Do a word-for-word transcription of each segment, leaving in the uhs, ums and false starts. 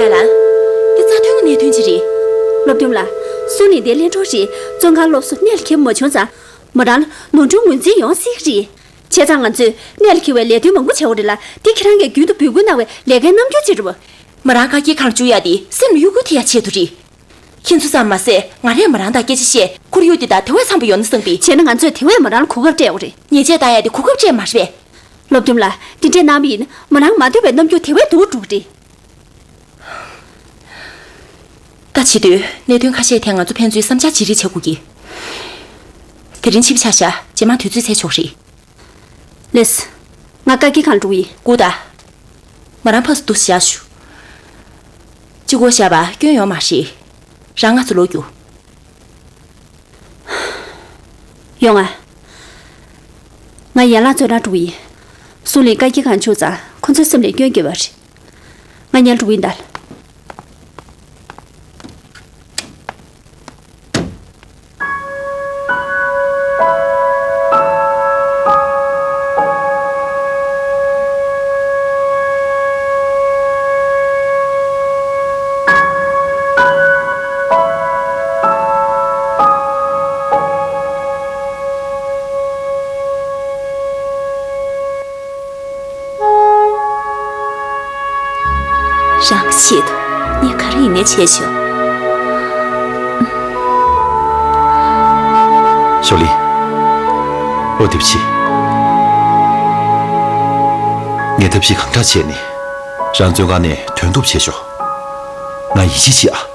ལ། འདི་རྩ་དོན་གྱི་གནད་དོན་ཅིག་རེད། སློབ་སྟོན་ལགས། སུ་ལིན་དེ་ལས་འཕྲོ་རེད། བཙོན་ཁང་སློབ་གསོ་གནད་ལ་འཁེལ་མ་བྱུང་ཙང་། མོ་རང་ལ་ནོར་འཁྲུལ་ངོས་འཛིན་ཡོང་སྲིད་ཀྱི་རེད། བྱས་ཙང་ང་ཚོས་གནད་ལ་འཁེལ་བའི་ལས་དོན་མང་པོ་བྱེད་དགོས་རེད་ལ། འདི་ཁྱེད་རང་གིས་རྒྱུན་དུ་འབོད་སྐུལ་གནང་བའི་ལས་ཀའི་རྣམ་འགྱུར་ཅིག་རེད་བ། མོ་རང་བཀག་སྐྱིལ་ཁང་ལ་བཅུག་ཡ་དེ་སེམས་ལ་གཡོ་འགུལ་ཐེབས་ཡ་ཆེད་དུ་རེད། ཁྱེད་ཚོ་ཙམ་མ་ཟད་ང་རས་མོ་རང་དང་སྐད་ཆ་བཤད། ཁོར་ཡུག་འདི་དང་དེ་བས་འཚམ་པ་ཡོང་ན་བསམ་པས། བྱས་ན་ང་ཚོས་དེ་བས་མོ་རང་ལ་གོ་སྐབས་སྤྲད་དགོས་རེད། ཉེས་ཆད་བཏང་ཡ་དེ་གོ་སྐབས་སྤྲད་མ་རེད་པས། སློབ་སྟོན་ལགས། འདི་འདྲས་གནང་བ་ཡིན་ན་མོ་རང་མ་འདོད་པའི་རྣམ་འགྱུར་དེ་བས་སྡུག་རུ་འགྲོ་གི་རེད། ད་བྱེད་དུས་གནད་དོན་ཁ་ཤས་ཐད་ང་ཚོ་ཕན་ཚུན་བསམ་འཆར་བརྗེ་རེས་བྱེད་དགོས་ཀྱི། དེ་རིང་ཕྱི་པོ་ཆགས་ཤག་རྗེས་མ་དུས་ཚོད་འཚོལ་ཆོག་རེད། ལགས་སོ། ང་བཀག་སྐྱིལ་ཁང་ལ་འགྲོ་གི་ཡིན། སྒུག་ད། མོ་རང་ཕར་ཚུར་འདུག་སེ་བཞག་ཞུ། གཅིག་པོ་བཞག་པ་སྐྱོན་ཡོད་མ་རེད། རང་ང་ཚོ་ལོག་རྒྱུགས། ཡོང་ང་། ང་ཡན་ལག་འཚོལ་རང་འགྲོ་གི་ཡིན། སུ་ལིན་བཀག་སྐྱིལ་ཁང་བཅུག་ཙང་ཁོ་ཚོའི་སེམས་ལ་སྐྱོན་སྐྱེས་པ་རེད། ང་ཉལ་འགྲོ་གི་ཡིན་ད། རང་གི་ཆེད་དུ་ངས་ག་རེ་ཡིན་ནའི་བྱས་ཆོག་ཞོ་ལི། ཨོ་དེབ་ཆི། ངས་ཐབས་ཤེས་གང་དྲག་བྱས་ནས་རང་བཙོན་ཁང་ནས་ཐོན་ཐུབ་བྱས་ཆོག་ང་ཡིད་ཆེས་བྱེད་ཨ།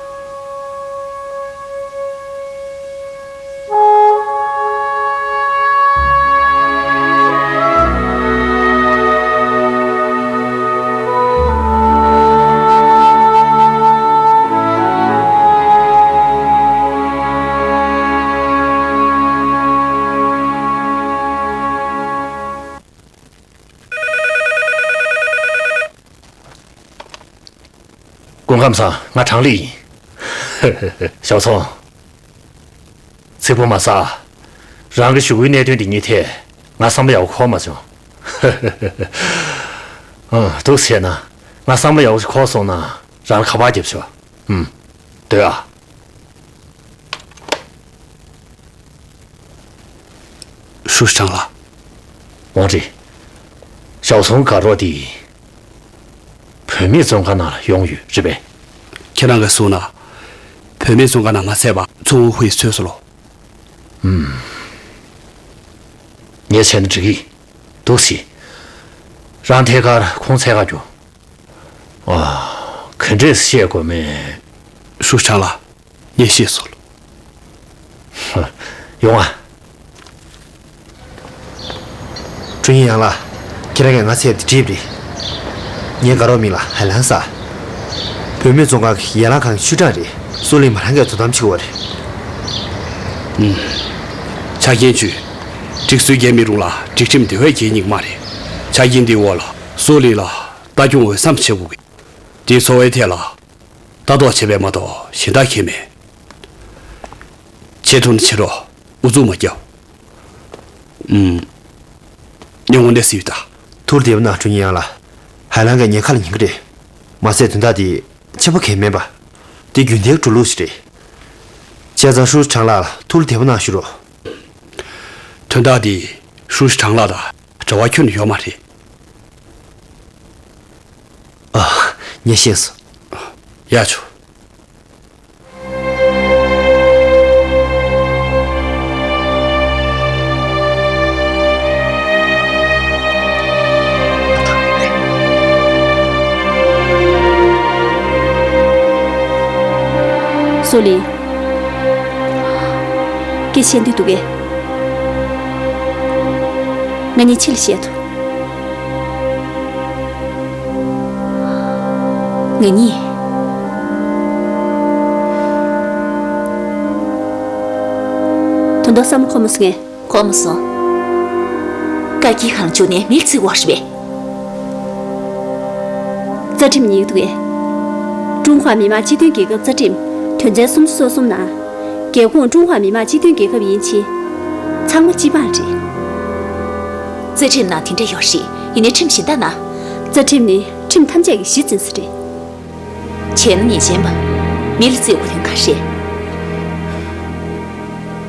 སྐུ་ཁམས་བཟང་། ང་ཀྲང་ལི་ཡིན། ཞའོ་ཚོང་། ཚིག་པོ་མ་ཟ། རང་གི་ཞུ་སྐུལ་གནད་དོན་འདི་གཉིས་ཐད་ང་བསམ་བློ་ཡག་པོ་འཁོར་མ་བྱུང་། ཨང་། འདུག་སེ་བྱས་ན་ང་བསམ་བློ་ཡག་པོ་ཞིག་འཁོར་སོང་ན་རང་ལ་ཁ་པར་རྒྱབ་ཆོག་ཨུམ། སྡོད་ཨ། ཧྲུའུ་ཁྲང་ལགས། ཝང་ཀྲི། ཞའོ་ཚོང་དགའ་རོགས་དེ་བུད་མེད་བཙོན་ཁང་ནང་ལ་ཡོང་ཡོད་རེད་པས། ཁྱེད་རང་གིས་གསུངས་ན། བུད་མེད་བཙོན་ཁང་ནང་མ་ཚད་པ་ཚོང་ཧུའེ་ཚུད་སོང་ལོ། ཨུམ། ངས་བྱས་ན་འགྲིག་གི་འདུག་སེ། རང་ཐད་ཀར་ཁོང་འཚོལ་ག་རྒྱུགས། ཨ། ག་འདྲས་བཤད་དགོས་མེད། ཧྲུའུ་ཁྲང་ལགས། ངས་ཤེས་སོང་། ཡོང་ང་། ཀྲུའུ་ཡིན་ཡང་ལགས། ཁྱེད་རང་གིས་ང་འཚོལ་ཡ་དེ་འགྲིག་པ་རེད། ངའི་དགའ་རོགས་མིང་ལ་ཧའེ་ལན་ཟེར། བུད་མེད་བཙོན་ཁང་གི་ཡན་ལག་ཁང་གི་ཅུས་ཀྲང་རེད། སུའུ་ལིན་མོ་རང་གིས་དོ་དམ་བྱེད་ཀྱི་ཡོད་རེད། ཨུམ། ཆ་རྐྱེན་བཅུ། སྒྲིག་སྲོལ་འགལ་མི་རུང་ལ་སྒྲིག་ཁྲིམས་དེ་བས་འགལ་ཉེན་མ་རེད། ཆ་རྐྱེན་འདིའི་འོག་ལ་སུའུ་ལིན་ལ་ལྟ་སྐྱོང་འོས་འཚམ་བྱེད་དགོས་ཀྱི། དེའི་འཚོ་བའི་ཐད་ལ་ལྟ་རྟོག་བྱེད་པ་མ་གཏོགས་གཞན་དག་གང་ཡང་མེད། བྱེད་ཐུབ་ན་བྱེད་རོགས། ཨུ་ཚུགས་མ་རྒྱབ། ཨུམ། ངས་དངོས་གནས་སྲིད་ད། ཐུགས་བདེ་པོ་གནང་། ཀྲུའུ་ཡིན་ཡང་ལགས། ཧའེ་ལན་གྱིས་ངའི་ཁ་ལ་ཉན་གྱི་རེད། མ་ཟད་དོན་དག་འདི་ཆེན་པོ་གང་ཡང་མིན་པ། འདི་རྒྱུན་ལྡན་གྱི་འགྲོ་ལུགས་ཤིག་རེད། བྱས་ཙང་ཧྲུའུ་ཁྲང་ལགས་ལ་ཐུགས་བདེ་པོ་གནང་ཞུ་རོགས། དོན་དག་འདི་ཧྲུའུ་ཁྲང་ལགས་དང་འབྲེལ་བ་ཁྱོན་ནས་ཡོད་མ་རེད། ཨ། ངས་ཤེས་སོང་། ཡ་ཆོག་སུའུ་ལིན། སྐད་བཤད་འདོད་འདུག་གས། ང་གཉིས་ཕྱི་ལ་བཤད་དོ། ང་གཉིས། དོན་དག་བསམ་བློ་འཁོར་མ་སོང་ངས། འཁོར་མ་སོང་། བཀག་སྐྱིལ་ཁང་བཅུག་ནས་མི་བརྩི་བ་རེད་པས། རྩ་ཁྲིམས་ཉིད་དུ་ཀྲུང་ཧྭ་མི་དམངས་སྤྱི་མཐུན་རྒྱལ་ཁབ་རྩ་ཁྲིམས་དོན་ཚན་སུམ་ཅུ་སོ་གསུམ་ནང་། རྒྱལ་ཁོངས་ཀྲུང་ཧྭ་མི་དམངས་སྤྱི་མཐུན་རྒྱལ་ཁབ་ཡིན་ཕྱིན། ཚང་མ་སྤྱི་འབངས་རེད། རྩ་ཁྲིམས་ནང་དེ་འདྲ་ཡོད་རེད། ཡིན་ནའི་ཁྲིམས་གཞན་དག་ནང་། རྩ་ཁྲིམས་ནི་ཁྲིམས་ཐམས་ཅད་ཀྱི་གཞི་འཛིན་ས་རེད། བྱས་ན་ཉེས་ཅན་པ་མི་ལ་བརྩི་དགོས་དོན་ག་རེ་རེད།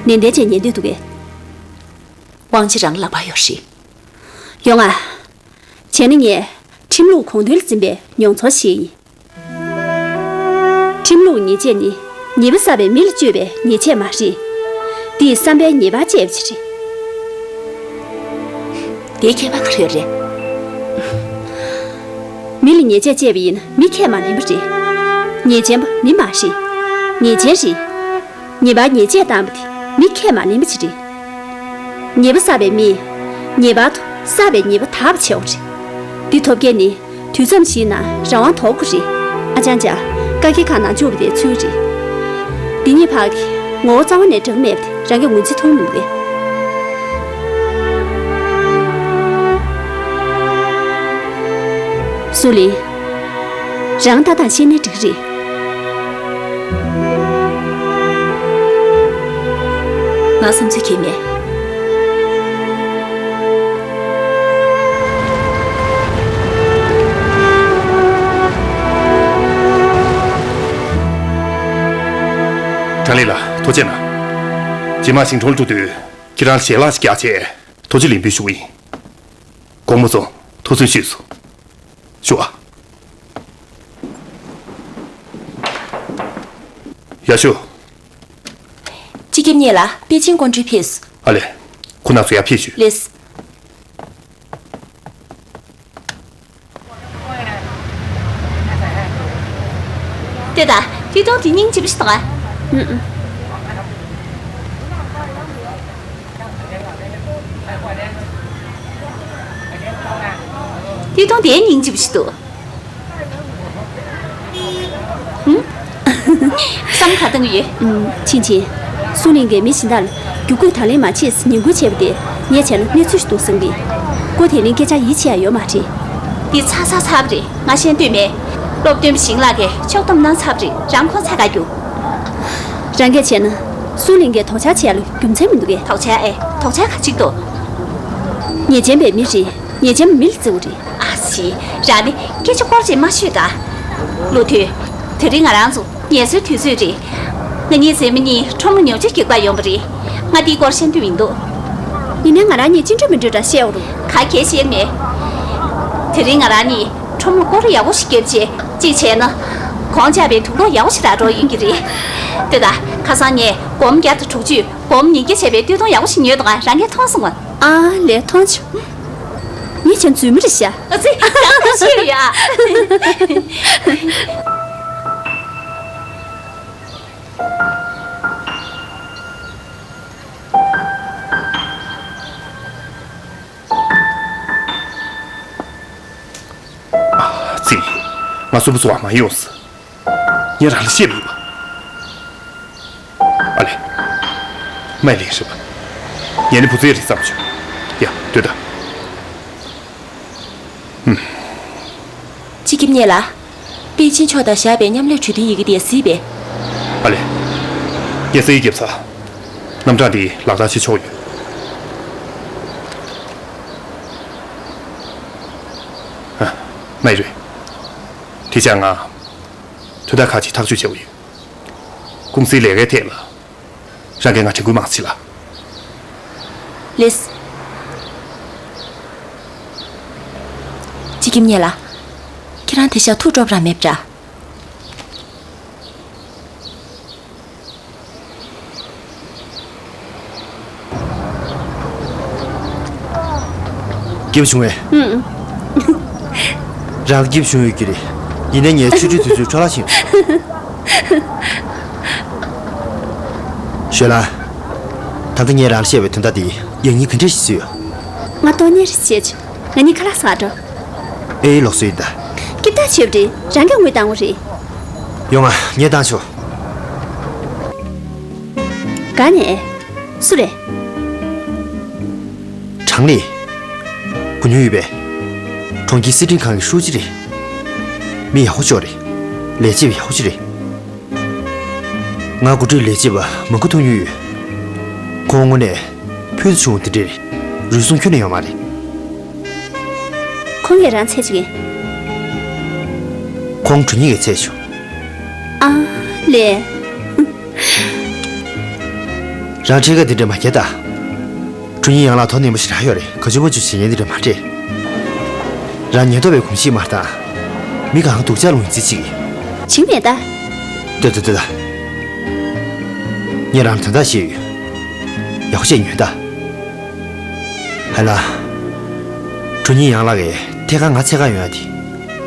ནན་ཏན་བྱས་ཉན་འདོད་འདུག་གས། དབང་ཆ་རང་ལག་པར་ཡོད་རེད། ཡོང་ང་། བྱས་ན་ངས་ཁྲིམས་ལུགས་དགོངས་དོན་ལ་འཛིན་པའི་མྱོང་ཚོར་ཞིག་ཡིན། ཁྲིམས་ལུགས་ཉེས་ཆད་ནི་ཉེས་པ་བསགས་པའི་མི་ལ་གཅོད་པའི་ཉེས་ཆད་མ་རེད། འདི་བསམ་པའི་ཉེས་པ་བཅས་པ་ཅིག་རེད། དེའི་ཁྱད་པར་ག་རེ་ཡོད་རེད། མི་ལ་ཉེས་ཆད་བཅད་པ་ཡིན་ན་མི་ཁས་མ་ལེན་པ་རེད། ཉེས་ཅན་པ་མི་མ་རེད། ཉེས་ཅན་རེད། ཉེས་པར་ཉེས་ཆད་བཏང་བ་དེ་མི་ཁས་མ་ལེན་པ་ཅིག་རེད། ཉེས་པ་བསགས་པའི་མིས་ངེས་པར་དུ་བསགས་པའི་ཉེས་པ་དག་པ་བྱེད་དགོས་རེད། འདི་ཐོབ་མཁན་ནི་དུས་མཚམས་ཤིག་ནང་རང་དབང་དོར་དགོས་རེད། ཨ་ཅང་ཅང་། བཀག་སྐྱིལ་ཁང་ནང་བཅུག་པ་དེ་ཚུལ་རེད། འདི་གཉིས་བར་གྱི་ངོ་བོ་རྩ་བ་ནས་འདྲ་གི་མེད་པ་དེ་རང་གིས་ངོས་འཛིན་ཐུབ་མི་འདུག་གས། སུ་ལིན། རང་ལྟ་སྟངས་ཤེས་ན་འགྲིག་གི་རེད། ང་བསམ་ཚུལ་གྱིས་མེད། ཀྲང་ལི་ལགས། ཐུགས་རྗེ་གནང་། རྗེས་མ་ཞིང་གྲོང་ལ་འགྲོ་དུས་ཁྱེད་རང་ཞལ་ལག་ཞིག་རྒྱག་བྱས་ཐུགས་རྗེ་ལེགས་འབུལ་ཞུ་གི་ཡིན། དགོང་མོ་བཙོང་ཐུགས་བརྩོན་ཞུས་སོང་། ཞུ་ཨ། ཡ་ཞུ། སྤྱི་ཁྱབ་མཉེས་ལ་པེ་ཅིན་ཀོང་ཀྲིག་ཕེབས་སོང་། ཨ་ལས། ཁོ་རྣམ་ཚོ་ཡར་ཕེབས་ཞུ། ལེས། ལྟོས་དང་། ཏི་ཏོང་དེ་སྙིང་རྗེ་པོ་ཞིག་འདུག་ཨ། ཨུ་ཨུ། ཏི་ཏོང་དེ་སྙིང་རྗེ་པོ་ཞིག་འདུག། ཧུམ། བསམ་ག་བཏང་གི་ཡོད། ཨུམ། ཕྱིན་ཆད། སུའུ་གླིང་གིས་མི་གཞན་དག་ལ་རྒྱུ་སྐུད་དང་ལེན་མ་བྱེད་ཟེར་ངན་སྐུལ་བྱས་པ་དེ་ངས་བྱས་ན་གནས་ཚུལ་ཞིག་འདུག་བསམ་གི། སྐུ་དེ་ལེན་སྐད་ཆ་ཡིད་ཆེས་ཡ་ཡོད་མ་རེད། འདི་ཚར་ཚར་ཚར་བ་རེད། ང་ཤེས་འདོད་མེད། སློབ་སྟོན་པ་ཞིང་ལགས་ཀྱིས་ཕྱོགས་བསྡོམས་གནང་ཚར་བ་རེད། རང་ཁོང་ཚ་ག་རྒྱུ། རང་གིས་བྱས་ན་སུའུ་གླིང་གིས་དོགས་འཆར་བྱས་ལ་རྒྱུ་མཚན་མི་འདུག་གས། དོགས་འཆར་ཨེ། དོགས་འཆར་ག་ཅིག་འདུག། ཉེས་ཅན་པའི་མི་རེད། ཉེས་ཅན་པ་མི་ལ་བརྩི་དགོས་རེད། ཨ་ཙི། རང་ནི་སྐད་ཆ་སྐོར་ཅིག་མ་ཤོད་ད། བློ་མཐུན། དེ་རིང་ང་རང་ཚོ་ངལ་གསོའི་དུས་ཚོད་རེད། ང་གཉིས་མཛེས་མ་གཉིས་ཁྲོམ་ལ་ཉོ་ཆ་རྒྱག་པར་ཡོང་པ་རེད། ང་འདིའི་སྐོར་བཤད་འདོད་མི་འདུག། ཡིན་ནའི་ང་རང་གཉིས་ཅི་འདྲ་མི་འདྲ་འདྲ་བཤད་འོ་རུ། ག་གེ་བཤད་མེད། དེ་རིང་ང་རང་གཉིས་ཁྲོམ་ལ་སྐོར་ཡག་པོ་ཞིག་བརྒྱབ་རྗེས་གཅིག་བྱས་ན། གོང་ཆག་པའི་དུག་སློག་ཡག་པོ་ཞིག་རག་འགྲོ་ཡོང་གི་རེད། ལྟོས་ད། ཁ་སང་ངས་སྒོར་མོ་བརྒྱ་དང་དྲུག་ཅུ། སྒོར་མོ་ཉིས་བརྒྱ་བྱས་པའི་སྟོད་ཐུང་ཡག་པོ་ཞིག་ཉོས་འདུག་ག། རང་གིས་མཐོང་སོང་ངམ། ཨ་ལས། མཐོང་བྱུང་། ངས་ཁྱོད་རྫུན་མ་རེད་ཤག། ཨ་ཙི། ཡག་པོ་ཤེས་ཡ། ཨ་ཙི། ང་གསོན་པོ་བཟོ་བ་མ་ཡོང་ཟེར། ངས་རང་ལ་བཤད་པ་ཡིན་པ། ཨ་ལས། མ་ལས་རེད་པ། ངས་ནི་བུ་ཚའི་རེད་བསམ་བྱུང་། ཡ། ལྟོས་དང་། ཧུམ། སྤྱི་ཁྱབ་མཉེས་ལ། པེ་ཅིན་ཕྱོགས་དང་བཞག་པའི་མཉམ་ལས་གྲོས་མཐུན་ཡི་གེ་དེ་གཟིགས་པས། ཨ་ལས། ངས་ས་ཡིག་བརྒྱབ་ཚར། རྣམ་གྲངས་དེ་ལག་བསྟར་བྱེད་ཆོག་ཡོད། ཨ། མ་ཡི་རེད། དེ་བྱས་ང་དོན་དག་ཁག་ཅིག་ཐག་གཅོད་བྱེད་དགོས་ཡོད། ཀུང་སིའི་ལས་ཀའི་ཐད་ལ་རང་གིས་ང་དྲན་སྐུལ་མང་ཙམ་བྱེད་ལ། ལེས། སྤྱི་ཁྱབ་མཉེས་ལ། ཁྱེད་རང་དེང་སང་ཐུགས་སྤྲོ་པོ་རང་མེད་པ་འདྲ། སྐྱིད་པོ་བྱུང་བས། ཨུམ། རང་སྐྱིད་པོ་བྱུང་ཡོད་ཀྱི་རེད། ཡིན་ནའི་ངའི་ཆུ་ཁྲུས་དུས་ཚོད་འཕྲོ་བརླག་ཕྱིན། ཞོལ་ལགས། ད་ལྟ་ངས་རང་ལ་བཤད་པའི་དོན་དག་དེ་ཡང་སྙིང་ག་འདྲ་ཞིག་བཟོས་ཡོད། ང་ཏོག་ནེ་རེ་བྱེད་ཆུ། ང་གཉིས་ཁ་ལག་ཟ་འགྲོ། ཨེ་ལོག་སོ་ཡིན་ད། སྐྱིད་ཐག་ཆོད་པ་རེད། རང་གིས་དངུལ་བཏང་བ་རེད། ཡོང་ང་། ངས་བཏང་ཆོག། ག་ནས། སུ་རེད། གྲངས་ལས། གོ་མྱོང་ཡོད་པས། གྲོང་ཁྱེར་སྲིད་ཁྲིམས་ཁང་གི་ཧྲུའུ་ཅི་རེད། མི་ཡག་པོ་ཅིག་རེད། ལས་བྱེད་པ་ཡག་པོ་ཅིག་རེད། ང་འགོ་ཁྲིད་ལས་བྱེད་པ་མང་པོ་མཐོང་མྱོང་ཡོད། ཁོང་དངོས་གནས་ཕུལ་དུ་བྱུང་བ་དེ་འདྲ་རེད། རུལ་སུངས་ཁྱོན་ནས་ཡོད་མ་རེད། ཁོང་གིས་རང་འཚོལ་བཅུག་གས། ཁོང་གྲོ་ཉིད་ཀྱིས་འཚོལ་བྱུང་། ཨ་ལས། རང་ཁྲེལ་དཀའ་འདི་འདྲ་མ་བརྒྱབ་ད། ཁྲུ་ཉིན་ཡང་ལ་དོ་ནན་པོ་ཞིག་རག་ཡོད་རེད། ག་ཅུ་མ་ཅུ་བྱེད་ཉན་འདི་འདྲ་མ་སྤྲད། རང་ཉེན་རྟོག་པའི་གོམས་གཤིས་མ་བཏང་། མི་གང་སྡུག་ཅག་ལུང་ཡིན་རྩིས་གཅིག་ཡིན། བྱིང་མེད་ད། ལྟོས་ལྟོས་ལྟོས་ད། ངས་རང་དོན་དག་ཤེས་ཡོད། ཡག་པོ་བྱས་ཉོན་ད། ཧ་ལ། ཁྲུ་ཉིན་ཡང་ལགས་ཀྱིས་ཐད་ཀར་ང་འཚོལ་ག་ཡོང་ཡ་དེ།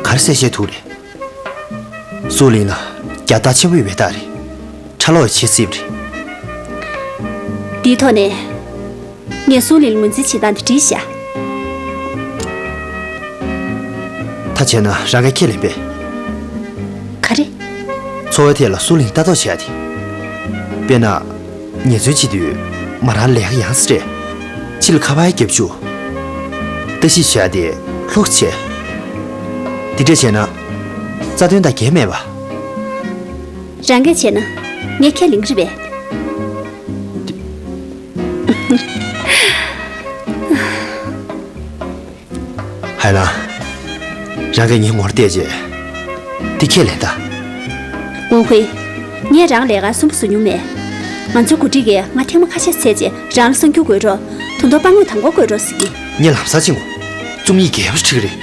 ག་རེ་གསལ་བཤད་ཐུབ་རེད། སུའུ་ལིང་ལ་རྒྱལ་རྟགས་ཆེན་པོ་ཡོད་པའི་རྟགས་རེད། ཁྲ་ལོག་བྱེད་སྲིད་པ་རེད། འདིའི་ཐོག་ནས། ངས་སུའུ་ལིང་ལ་ངོས་འཛིན་བྱེད་སྟངས་དེ་བྲིས་བཞག་ད་བྱས་ན་རང་གིས་ཁས་ལེན་པས། ག་རེ། འཚོ་བའི་ཐད་ལ་སུའུ་ལིང་ལྟ་རྟོག་བྱེད་ཡ་དེ། དཔེར་ན། ཉེས་ཚབས་བྱེད་དུས་མོ་རང་ལས་ཀ་ཡང་སེ་སྤྲད། ཕྱི་ལ་ཁ་པར་རྒྱབ་བཅུག་ལྟ་ཞིབ་བྱེད་ཡ་དེ་ལྷུག་བྱས། དེ་འདྲ་བྱས་ན། རྩ་དོན་དང་འགལ་མེད་པ། རང་གིས་བྱས་ན་ངས་ཁས་ལེན་གྱི་རེད་པས། ཧའེ་ལང་། རང་གིས་ངའི་ངོ་བལྟས་རྗེས། འདི་ཁས་ལེན་དང་། ཝང་ཧུའེ། ངས་རང་ལས་ཀར་སུན་པོ་བཟོ་མྱོང་མེད། ང་ཚོའི་འགོ་ཁྲིད་ཀྱིས་ང་ཐེངས་མ་ཁ་ཤས་བཙལ་རྗེས་རང་ལ་གསར་འགྱུར་དགོད་རོགས། དུང་མདོག་པང་ངོས་དང་པོ་དགོད་རོགས་ཟེར་གྱི། ངས་ལམ་སང་ཕྱིན་གོ། རྩོམ་ཡིག་རྒྱས་པོ་ཞིག་ཁྲིད་ཀྱི་རེད།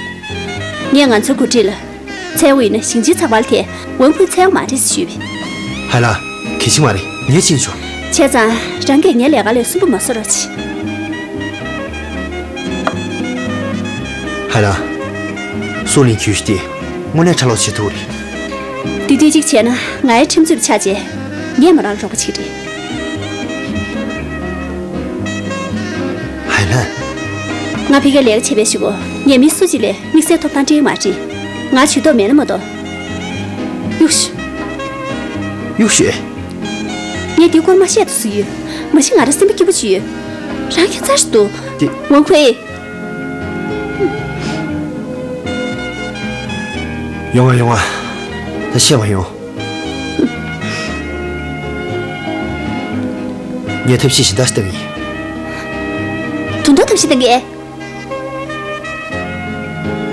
ངས་ང་ཚོའི་འགོ་ཁྲིད་ལ། ཚའེ་ཝུའེ་ནི་ཞིང་ཆེན་ཚགས་པར་དེ་ཝང་ཧུའེ་འཚོལ་ཡག་མ་རེད་ཞུས་པས། ཧའེ་ལང་། གལ་ཆེ་མ་རེད། ངས་ཕྱིན་ཆོག་བྱས་ཙང་རང་གིས་ངའི་ལས་ཀ་ལས་སུན་པོ་མ་བཟོ་རོགས་གྱིས། ཧའེ་ལང་། སུའུ་ལིང་གྱོད་གཞི་དེ་དངོས་གནས་ཁྲ་ལོག་བྱེད་ཐུབ་རེད། དེ་དུས་གཅིག་བྱས་ན་ང་ཡི་ཁྲིམས་རྩོད་པ་ཆགས་རྗེས་ངས་མོ་རང་ལ་རོགས་པ་བྱེད་ཀྱི་རེད། ཧའེ་ལང་། ང་ཕ་གིར་ལས་ཀ་བྱེད་པའི་གཞུག་གུ་ངས་མི་སུ་གཅིག་ལས་དམིགས་བསལ་ཐོབ་ཐང་སྤྲད་ཀྱི་མ་རེད། ང་ཇུས་གཏོགས་མེད་ན་མ་གཏོགས། གཡུག་ཤོག་གཡུག་ཤོག་ངས་འདི་སྐོར་མ་བཤད་དུ་སུ་ཡོད། མ་གཞི་ང་རང་སེམས་པ་སྐྱིད་པོ་ཅིག་ཡོད། རང་ཁྱད་མཚར་ཞིག་འདུག་དེ། ཝང་ཧུའེ། ཡོང་ང་ཡོང་ང་། ད་བཤད་མ་ཡོང་། ངས་ཐབས་ཤེས་གཞན་དག་ཞིག་བཏང་གི་ཡིན། དུང་མདོག་ཐབས་ཤེས་བཏང་གི་ཡིན།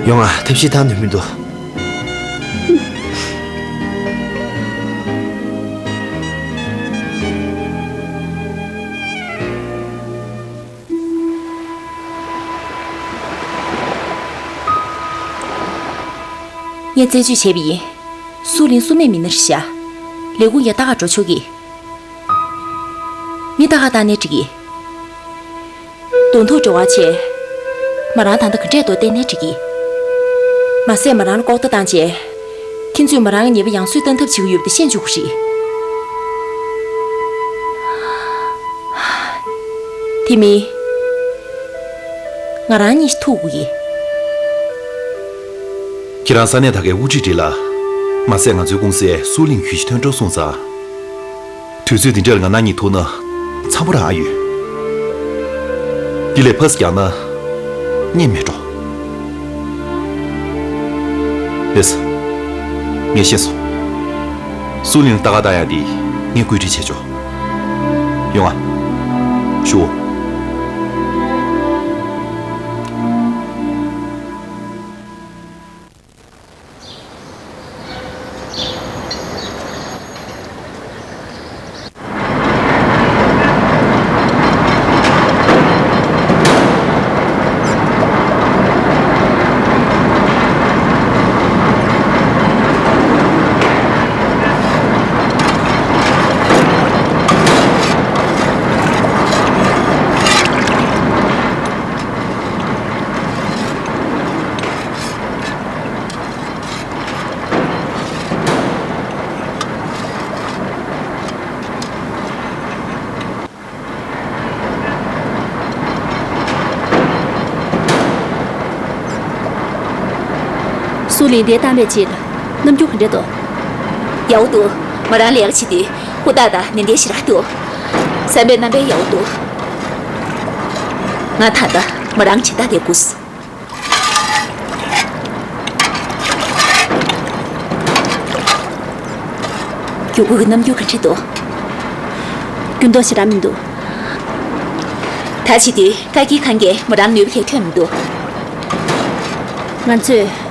ཡོང་ང་། ཐབས་ཤེས་བཏང་ནུས་མི་འདུག་ངས་རྩད་གཅོད་བྱས་པ་ཡིན། སུའུ་ལིང་སུ་མེད་མི་སྣ་རེད་ཤག་ལས་ཁུངས་ཡར་ལྟ་ག་འགྲོ་ཆོག་གི། མི་ལྟ་ག་བཏང་ནའི་འགྲིག་གི། གདོང་ཐུག་འགྲོ་བ་བྱས། མོ་རང་ད་ལྟ་ག་འདྲས་འདུག་བལྟས་ནའི་འགྲིག་གི། མ་ཟད་མོ་རང་ལ་ལྐོག་ལྟ་བཏང་རྗེས། ཁྱེད་ཚོས་མོ་རང་ལ་ཉེས་པ་ཡང་སེ་བཏང་ཐབས་བྱེད་ཀྱི་ཡོད་པ་དེ་ཤེས་འཇུག་གི་རེད། དེ་མིན། ང་རང་གཉིས་ཐུག་དགོས་ཀྱི། ཁྱེད་རང་ས་གནས་དག་གའི་དབུ་ཁྲིད་རེད་ལ། མ་ཟད་ང་ཚོའི་ཀུང་སིའི་སུའུ་ལིང་གྱོད་གཞི་ཐོན་འགྲོ་སོང་ཙང་། དུས་ཚོད་འདི་འདྲར་ང་རང་གཉིས་ཐུག་ན་འཚམ་པོ་རང་ཨ་ཡོད། འདི་ལས་ཕར་རྒྱག་ན་སྙན་མེད་འགྲོ། ལགས་སོ། ངས་ཤེས་སོང་། སུའུ་ལིང་ལ་ལྟ་ག་བཏང་ཡག་འདི་ངས་བཀོད་སྒྲིག་བྱས་ཆོག་ཡོང་ང་། ཞུ། སུའུ་ལིང་འདིར་བཏང་བའི་རྗེས་ལ་རྣམ་འགྱུར་ག་འདྲ་འདུག་ཡག་པོ་འདུག་མོ་རང་ལས་ཀ་བྱེད་དུས་ཧུར་ཐག་དང་ནན་ཏན་ཞེ་དྲག་འདུག་བསམ་པའི་རྣམ་པ་ཡག་པོ་འདུག་ང་ད་ལྟ་མོ་རང་གི་བྱེད་སྟངས་དེ་སྒུག་མགྱོགས་པོ་གི་རྣམ་འགྱུར་ག་འདྲ་འདུག་འགྱུར་ལྡོག་ཞེ་དྲག་མི་འདུག་ད་བྱེད་དུས་བཀའ་སྐྱིལ་ཁང་གིས་མོ་རང་ནུས་པ་གང་ཐོན་མི་འདུག་ང་ཚོས་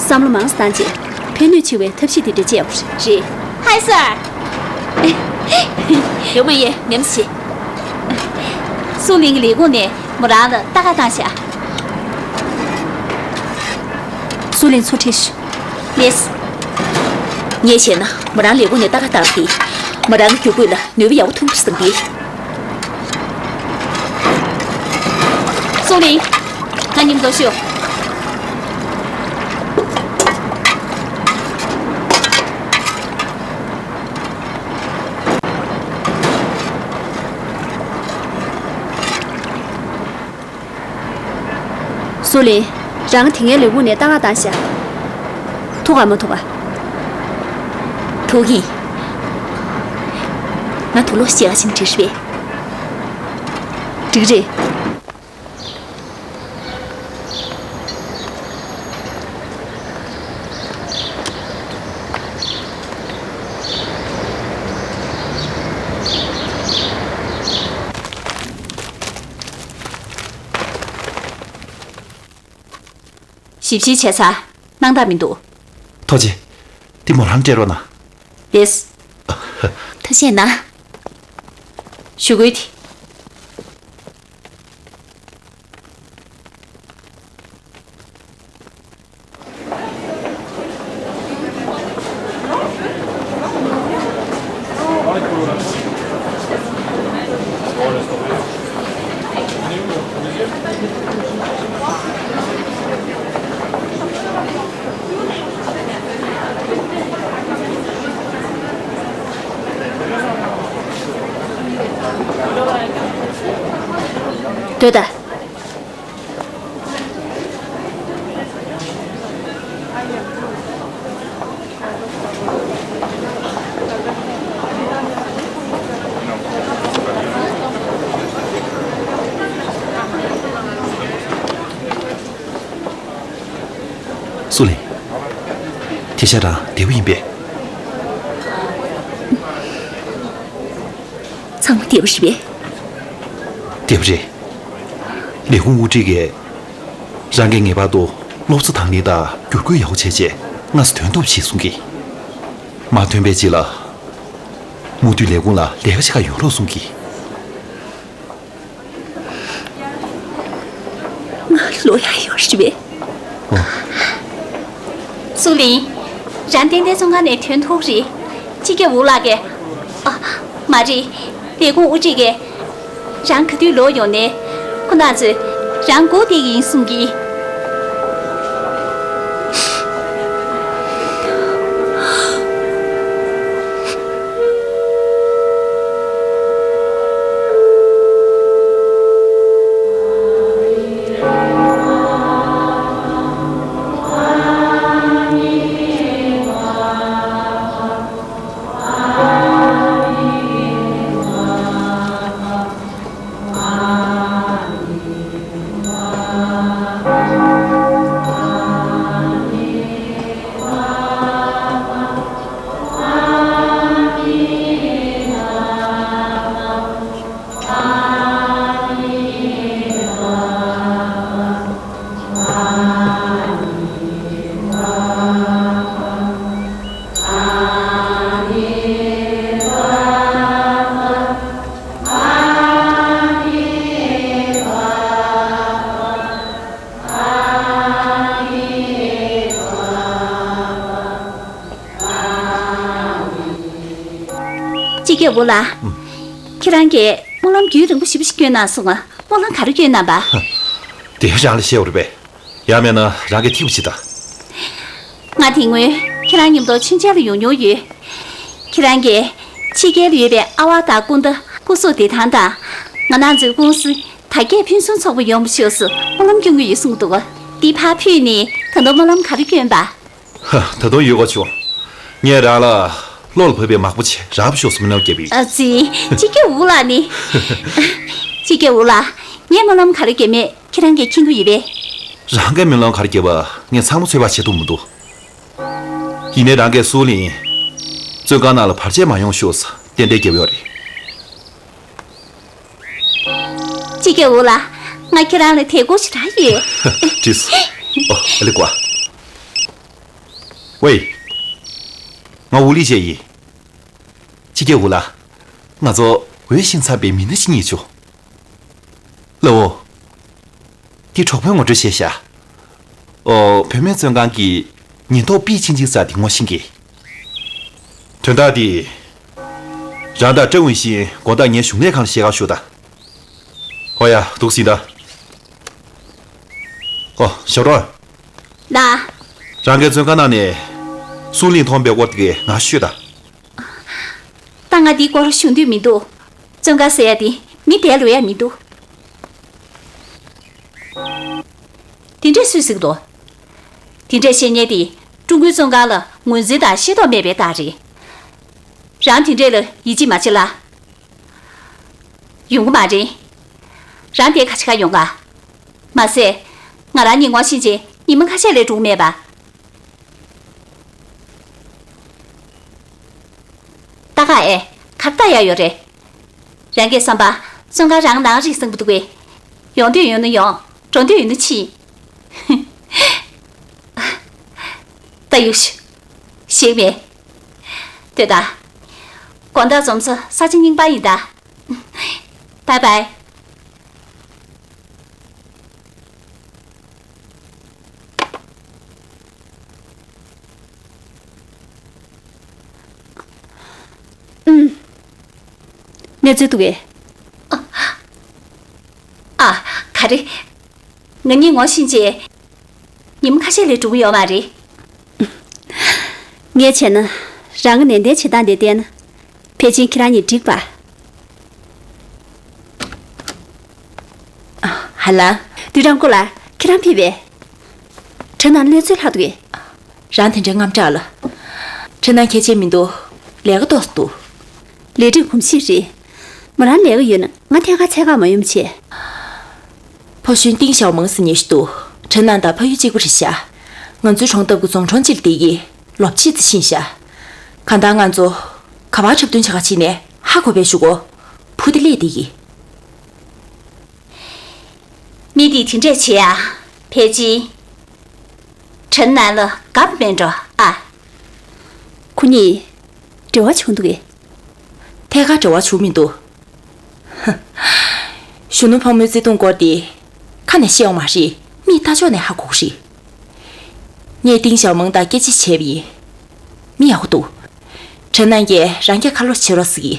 བསམ་བློ་མང་ཙམ་བཏང་རྗེས་ཕན་ནུས་ཆེ་བའི་ཐབས་ཤེས་དེ་འདྲ་སྤྱད་དགོས་རེད། རེད། ཧའི་སར། ཡོང་མ་ཡེ་ནེམ་སི། སུའུ་ལིང་གི་ལས་ཁུངས་ནས་མོ་རང་ལ་ལྟ་ག་བཏང་ཤག་སུའུ་ལིང་ཚུར་ཁྲིད་ཤོག་མིས། ངས་བྱས་ན་མོ་རང་ལས་ཁུངས་ནས་ལྟ་ག་བཏང་སྟེ། མོ་རང་གི་རྒྱུ་སྤུས་ལ་ནུས་པ་ཡག་པོ་ཐོན་གྱི་རེད་བསམ་གི། སུའུ་ལིང་། ང་མཉམ་དུ་ཤོག་སུའུ་ལིང་། རང་དེ་སྔའི་ལས་ཁུངས་ནས་ལྟ་ག་བཏང་ཤག་ཐུག་ག་མ་ཐུག་ག་ཐུག་གི། ང་དུག་ལོག་ཤེས་ག་ཕྱིན་བྲིས་རེད་པས། འགྲིག་རེད། ཞིབ་བཤེར་བྱས་ཚར། སྣང་དག་མི་འདུག་ཐུགས་རྗེ་ཆེ། འདི་མོ་རང་སྤྲད་རོགས་གནང་། ལེས། ཐུགས་རྗེ་གནང་། ཞུ་སྐུལ་དེ། སྡོད་ད། སུའུ་ལིང་། དེ་ཤ་རང་བདེ་པོ་ཡིན་པས། ཚང་མ་བདེ་པོ་རེད་པས། བདེ་པོ་རེད། ལས་ཁུངས་དབུ་ཁྲིད་ཀྱིས་རང་གིས་ངེས་པར་དུ་སློབ་གསོ་དང་ལེན་དང་བསྒྱུར་བཀོད་ཡག་པོ་བྱས་རྗེས་སྔ་ས་ཐོན་ཐུབ་ཅེས་གསུང་གི། མ་ཐོན་པའི་རྗེས་ལ་མུ་མཐུད་ལས་ཁུངས་ལ་ལས་ཀ་བྱེད་ག་ཡོང་རོགས་གསུང་གི། ང་ལོ་ཡག་ཡོད་རེད་པས། ཨོ། སུའུ་ལིང་། རང་ཏན་ཏན་བཙོན་ཁང་ནས་ཐོན་ཐུབ་རེད། སྤྱི་ཁྱབ་ཝུའུ་ལགས་ཀྱིས། ཨ། མ་རེད། ལས་ཁུངས་དབུ་ཁྲིད་ཀྱིས། རང་ག་དུས་ལོག་ཡོང་ནའི། ཁོ་རང་ཚོས་རང་སྒུག་བསྡད་ཀྱི་ཡིན་གསུང་གི། སྤྱི་ཁྱབ་ཝུའུ་ལགས། ཨུམ། ཁྱེད་རང་གིས་སྨོན་ལམ་རྒྱུན་རིང་པོ་ཞེ་པོ་ཞིག་བསྐྱོན་གནང་སོང་ང་། སྨོན་ལམ་ག་རེ་བསྐྱོན་གནང་པ། དེ་རང་ལ་བཤད་པ་རེད་པས། ཡང་མིན་ན་རང་གིས་ཐིག་པ་བྱེད་དང་། ང་དེ་སྔོན་ཁྱེད་རང་མཉམ་དུ་མཆོད་མཇལ་ལ་ཡོང་མྱོང་ཡོད། ཁྱེད་རང་གིས་ཕྱི་རྒྱལ་ལ་ཡོད་པའི་ཨ་ཝ་དང་སྐུ་ཟླ་སྐུ་གཟུགས་བདེ་ཐང་དང་། ང་རང་ཚོའི་ཀུང་སི་དར་རྒྱས་ཕུན་སུམ་ཚོགས་པ་ཡོང་བའི་ཕྱོགས་སུ་སྨོན་ལམ་སྐྱོན་གྱི་ཡོད་གསུངས་འདུག་འདི་ཕར་ཕུལ་ནས་ད་དུང་སྨོན་ལམ་ག་རེ་བསྐྱོན་པ། ཧ། ད་དུང་ཡོད་དགོས་བྱུང་། ངས་རང་ལ་བློ་ལ་བབས་པའི་མག་པ་ཆེ་རག་པའི་ཕྱོགས་སུ་སྨོན་ལམ་བརྒྱབ་པ་ཡིན། ཨ་ཙི། སྤྱི་ཁྱབ་ཝུའུ་ལགས་ནི། སྤྱི་ཁྱབ་ཝུའུ་ལགས། ངས་སྨོན་ལམ་ག་རེ་བརྒྱབ་མེད་ཁྱེད་རང་གིས་མཁྱེན་གྱི་ཡོད་པས། རང་གིས་སྨོན་ལམ་ག་རེ་བརྒྱབ་པ་ངས་ཚང་མ་ཚོད་དཔག་བྱེད་ཐུབ་མི་འདུག་ཡིན་ནའི་རང་གིས་སུའུ་ལིང་བཙོན་ཁང་ནང་ལ་བར་ཆད་མ་ཡོང་ཕྱོགས་སུ་ཏན་ཏན་བརྒྱབ་ཡོད་རེད། སྤྱི་ཁྱབ་ཝུའུ་ལགས། ང་ཁྱེད་རང་ལ་དད་གུས་ཞེ་དྲག་ཡོད། བྲིས། ཨོ། ཨ་ལེ་ཀོ། ཝེ། ང་ཝུའུ་ལི་ཅེ་ཡིན། ཕྱི་རྒྱལ་འུ་ལ། ང་ཚོ་འོས་ཤིང་འཚམས་པའི་མི་སྣ་ཞིག་རྙེད་བྱུང་། ལའོ། འདི་གྲོགས་པོས་ངོ་སྤྲོད་བྱས་ཤག་ཨོ། བུད་མེད་བཙོན་ཁང་གི་ཉེན་རྟོག་པི་ཆིང་ཆིང་ཟེར་དེ་ངོ་ཤེས་ཀྱི། དོན་དག་འདི། རང་དང་ཀྲེན་ཝུན་ཤིན་དགོང་དག་ངའི་བཞུགས་གནས་ཁང་ལ་བཤད་ག་ཞུ་དང་། ཨོ་ཡ། འདུག་སེ་ད། ཨོ། ཞའོ་ཀྲོའུ། ལགས། རང་གིས་བཙོན་ཁང་ནང་ནས་སུའུ་ལིང་ཐོན་པའི་སྐོར་དེ་ང་ཤོད་དང་། ད་ང་འདིའི་སྐོར་ཞུ་འདོད་མི་འདུག་བཙོན་ཁང་ཟེར་ཡ་དེ་མི་དེར་ལོས་ཡ་མི་འདུག་དེ་འདྲས་སུས་ཟེར་གི་འདུག་དེ་འདྲས་བཤད་མཁན་དེ་ཀྲུང་གོའི་བཙོན་ཁང་ལ་ངོས་འཛིན་དང་ཤེས་རྟོགས་མེད་པའི་རྟགས་རེད། རང་དེ་འདྲས་ལ་ཡིད་ཆེས་མ་བྱེད་ལ། ཡོང་གི་མ་རེད། རང་དེ་ཁ་ཆེ་ཁ་ཡོང་ག་མ་ཟད། ང་རང་གཉིས་ངོ་ཤེས་རྗེས་ཉི་མ་ཁ་ཤས་ལས་འགྲོ་གི་མེད་པ། ད་ག་ཨེ། གར་ལྟ་ཡག་ཡོད་རེད། རང་གི་བསམ་པ། བཙོན་ཁང་རང་ནང་རིག་སང་བུ་འདུག་གས། ཡོང་འདོད་ཡོད་ན་ཡོང་། འགྲོ་འདོད་ཡོད་ན་ཕྱིན། ད་ཡུག་ཤུ། ཞིག་མེད། ལྟོས་དང་། དགོང་དག་འཛོམས་ས་ས་ཆ་རྙིང་པ་ཡིན་ད། བའི་བའི། ཨུམ། གནས་ཚུལ་འདུག་གས། ཨ། ག་རེ། ང་གཉིས་ངོ་ཤེས་རྗེས། ཉིན་མོ་ཁ་ཤས་ལས་འགྲོ་གི་ཡོད་མ་རེད། ངས་བྱས་ན། རང་གི་ནན་ཏན་བྱེད་སྟངས་དེ་བལྟས་ན། ཕལ་ཆེར་ཁྱེད་རང་གཉིས་འགྲིག་པ། ཧ་ལམ། བདུད་རང་སྐོར་ལ་ཁྱེད་རང་ཕེབས་པས། དྲ་ནང་གནས་ཚུལ་ལྷག་འདུག་གས། རང་དེ་འདྲའི་དངངས་སྐྲག་ལ། དྲ་ནང་གལ་ཆེ་མི་འདུག་ལས་ཀ་ཏོག་ཙམ་འདུག་ལས་སྒྲིག་གོམས་གཤིས་རེད། མོ་རང་ལས་ཀ་ཡོད་ན་ང་ཐད་ཀར་འཚོལ་ག་མ་ཡོང་བྱས། ཕོ་གཞོན་ཏིང་ཞའོ་མང་ཟེར་མཁན་ཞིག་འདུག་དྲ་ནང་དང་ཕ་ཡུལ་གཅིག་པ་རེད་ཤག་ང་ཚོའི་གྲོང་འདབས་ཀྱི་རྫོང་གྲོང་གཅིག་ལ་བསྡད་ཀྱི། ལོ་གཅིག་ཙམ་ཕྱིན་ཤག་གང་ལྟར་ང་ཚོ་ག་པར་འཁྲབ་སྟོན་བྱེད་ག་ཕྱིན་ནས་ཧ་གོ་བས་ཞུ་གོ་བུ་དེ་སླེབས་བསྡད་ཀྱི། མི་འདིས་དེ་འདྲས་བྱེད་ཡ། ཕལ་ཆེར། དྲ་ནང་ལ་དགའ་པོ་མེད་འགྲོ་ཨ། ཁོ་གཉིས་འབྲེལ་བ་བྱུང་འདུག་གས། ཐད་ཀར་འབྲེལ་བ་བྱུང་མི་འདུག་ཧ། གཞོན་ནུ་ཕོ་མོའི་བརྩེ་དུང་སྐོར་དེ། ཁ་ནས་བཤད་ཡོང་མ་རེད། མིག་ལྟ་ཕྱོགས་ནས་ཧ་གོ་གི་རེད། ངས་ཏིང་ཞའོ་མང་དང་སྐད་ཆ་བྱས་པ་ཡིན། མི་ཡག་པོ་འདུག་དྲ་ནང་གིས་རང་སྐད་ཁ་ལོ་བྱེད་རོགས་ཟེར་གི།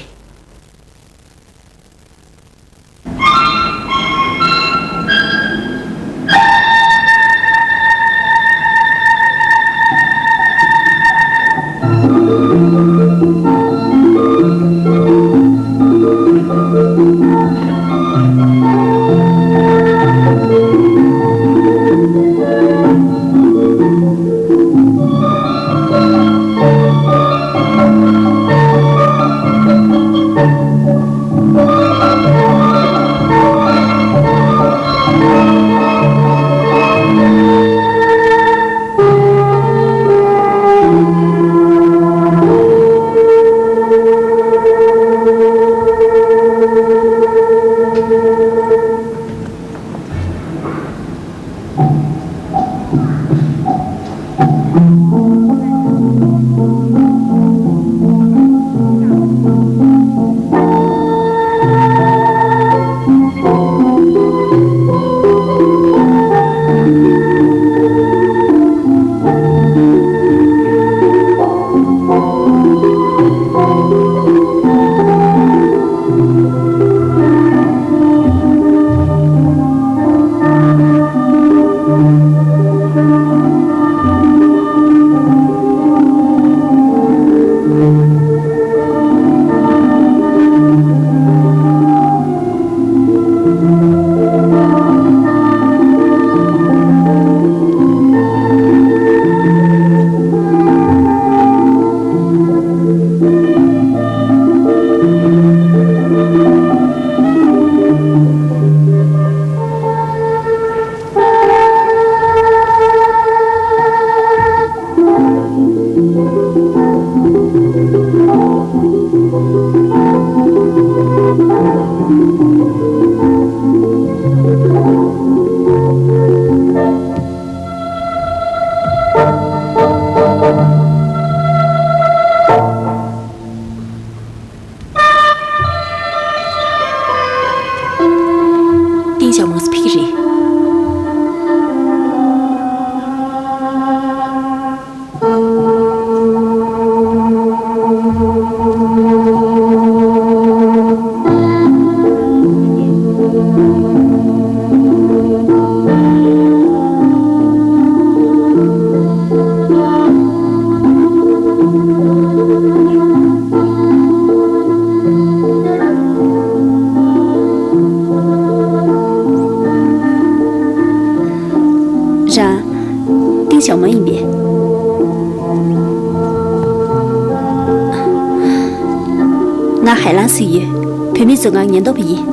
ཧའེ་ལང་ཟེར་ཡོད། བུད་མེད་བཙོན་ཁང་ཉེན་རྟོག་པ་ཡིན།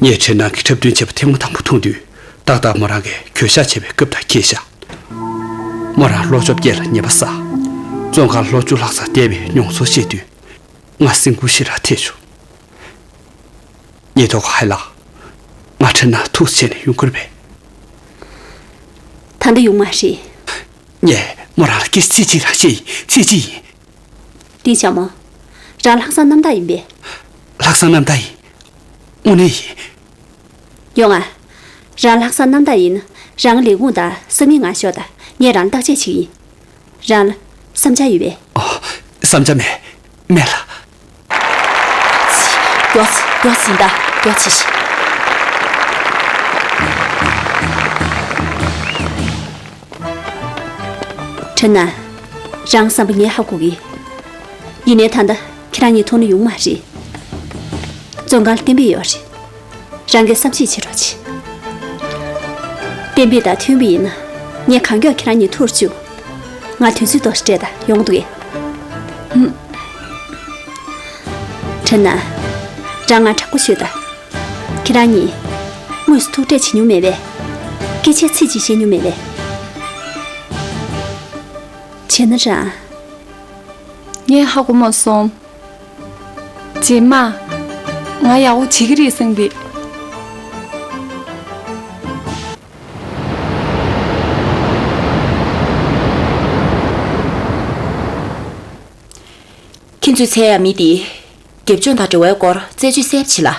ངས་ཁྲིན་ནན་གྱིས་འཁྲབ་སྟོན་བྱས་པ་ཐེངས་མ་དང་པོ་མཐོང་དུས། ཏག་ཏག་མོ་རང་གིས་གྱོད་བཤགས་བྱས་པའི་སྐབས་དང་འཁེལ་ཤག་མོ་རང་ལོ་བཅོ་བརྒྱད་ལ་ཉེས་པ་བསགས། བཙོན་ཁང་ལོ་བཅུ་ལྷག་ཙམ་བསྡད་པའི་མྱོང་ཚོར་བཤད་དུས། ང་སེམས་འགུལ་ཞེ་དྲག་ཐེབས་བྱུང་། ཉེན་རྟོག་པ་ཧའེ་ལགས། ང་ཁྲིན་ནན་ཐུགས་བྱས་ནས་ཡོང་གི་རེད་པས། ད་ལྟ་ཡོང་མ་རེད། ངས་མོ་རང་ལ་སྐད་ཆ་ཚིག་གཅིག་རང་བཤད་ཡིན། ཚིག་གཅིག་ཡིན། ཏིང་ཞའོ་མོ། རང་ལྷག་བསམ་རྣམ་དག་ཡིན་པས། ལྷག་བསམ་རྣམ་དག་ཡིན། དངོས་གནས་ཡིན། ཡོང་ང་། རང་ལྷག་བསམ་རྣམ་དག་ཡིན་ན། རང་ལས་ཁུངས་དང་ས་མིག་ནང་ཤོག་དང་། ངས་རང་བརྟག་དཔྱད་བྱེད་ཀྱི་ཡིན། རང་ལ་བསམ་འཆར་ཡོད་པས། ཨོ། བསམ་འཆར་མེད། མེད་ལགས། མགྱོགས་མགྱོགས་ཟིན་ད། མགྱོགས་བྱེད་ཤིག་ཁྲིན་ནན། རང་བསམ་པ་ངས་ཧ་གོ་གི། ཡིན་ནའི་ད་ལྟ་ཁྱེད་རང་གཉིས་ཐུག་ན་ཡོང་མ་རེད། བཙོན་ཁང་ལ་གཏན་འབེབས་ཡོད་རེད། རང་གིས་བསམ་ཤེས་བྱེད་རོགས་གྱིས། གཏན་འབེབས་དང་མཐུན་པ་ཡིན་ན། ངས་གང་མགྱོགས་ཁྱེད་རང་གཉིས་ཐུག་རུ་བཅུག་ང་དུས་ཚོད་ཏོག་ཙམ་སྤྲད་དང་། ཡོང་འདུག་གས། ཧུམ། ཁྲིན་ནན། རང་ང་དྲག་པོ་ཞུས་དང་། ཁྱེད་རང་གཉིས་དངོས་སུ་ཐུག་འཕྲད་བྱེད་མྱོང་མེད་པས། སྐད་ཆ་ཚིག་གཅིག་བཤད་མྱོང་མེད་པས། བྱས་ན་རང་། ངས་ཧ་གོ་མ་སོང་། རྗེས་མ། ང་ཡག་པོ་བྱེད་ཀྱི་རེད་བསམ་གི། ཁྱེད་ཚོས་འཚོལ་ཡག་མི་དེ། རྒྱབ་ལྗོངས་དང་འབྲེལ་བའི་སྐོར་རྩད་གཅོད་གསལ་པོ་བྱེད་ལ།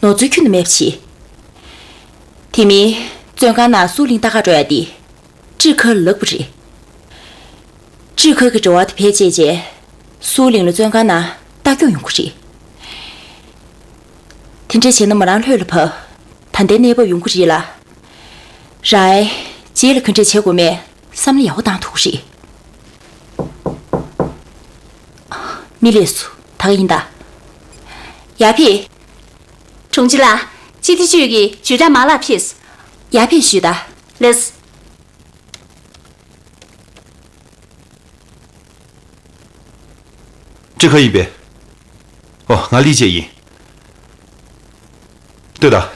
ནོར་འཛོལ་ཁྱོན་ནས་མེད་པ་བྱེད། དེ་མིན། བཙོན་ཁང་ནང་སུའུ་ལིང་ལྟ་ག་འགྲོ་ཡག་དེ། ཀྲི་ཁ་ལ་ལབ་དགོས་རེད། ཀྲི་ཁ་གི་འབྲེལ་བ་དེ་བེད་སྤྱད་རྗེས། སུའུ་ལིང་ལ་བཙོན་ཁང་ནང་ལྟ་སྐྱོང་ཡོང་གི་རེད། དེ་འདྲ་བྱས་ན་མོ་རང་ལྷོད་ལ་བབས། ད་ལྟའི་གནས་བབ་ཡོང་གི་རེད་ལ། རང་། རྗེས་ལ་ག་འདྲ་བྱེད་དགོས་མེད་བསམ་བློ་ཡག་པོ་བཏང་ཐུབ་ཀྱི་རེད། མི་ལས་སུ་ད་ག་ཡིན་ད། ཡར་ཕེབས། དྲུང་ཆེ་ལགས། སྤྱི་བདེ་ཅུས་ཀྱི་ཇུས་ཀྲང་མ་ལགས་ཕེབས། ཡར་ཕེབས་ཞུས་ད། ལགས། ཀྲི་ཁ་ཡིན་པས། ཨོ། ང་ལི་ཅེ་ཡིན། ལྟོས་དང་།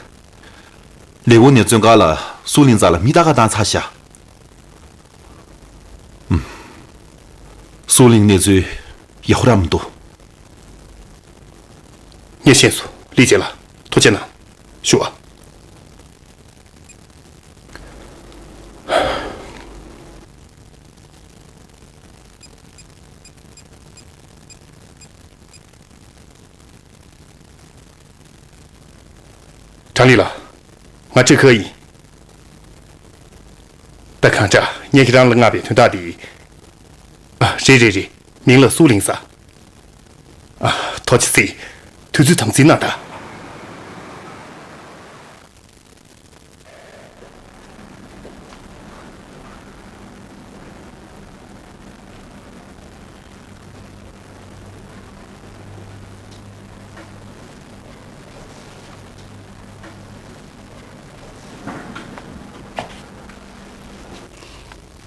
ལས་ཁུངས་ནས་བཙོན་ཁང་ལ་སུའུ་ལིང་རྩ་ལ་མི་ལྟ་ག་བཏང་ཚར་ཤག་ཨུམ། སུའུ་ལིང་གནས་ཚུལ་ཡག་པོ་རང་མི་འདུག་ངས་ཤེས་སོང་། ལི་ཅེ་ལགས། ཐུགས་རྗེ་གནང་། ཞུ་བ། ཀྲང་ལི་ལགས། ང་ཀྲི་ཁ་ཡིན། ད་གང་དྲག་ངས་ཁྱེད་རང་ལ་མངགས་པའི་དོན་དག་འདི། ཨ། རེད་རེད་རེད། མིང་ལ་སུའུ་ལིང་ཟེར། ཨ། ཐུགས་རྗེ་ཆེ། དུས་ཚོད་དམ་འཛིན་གནང་དང་།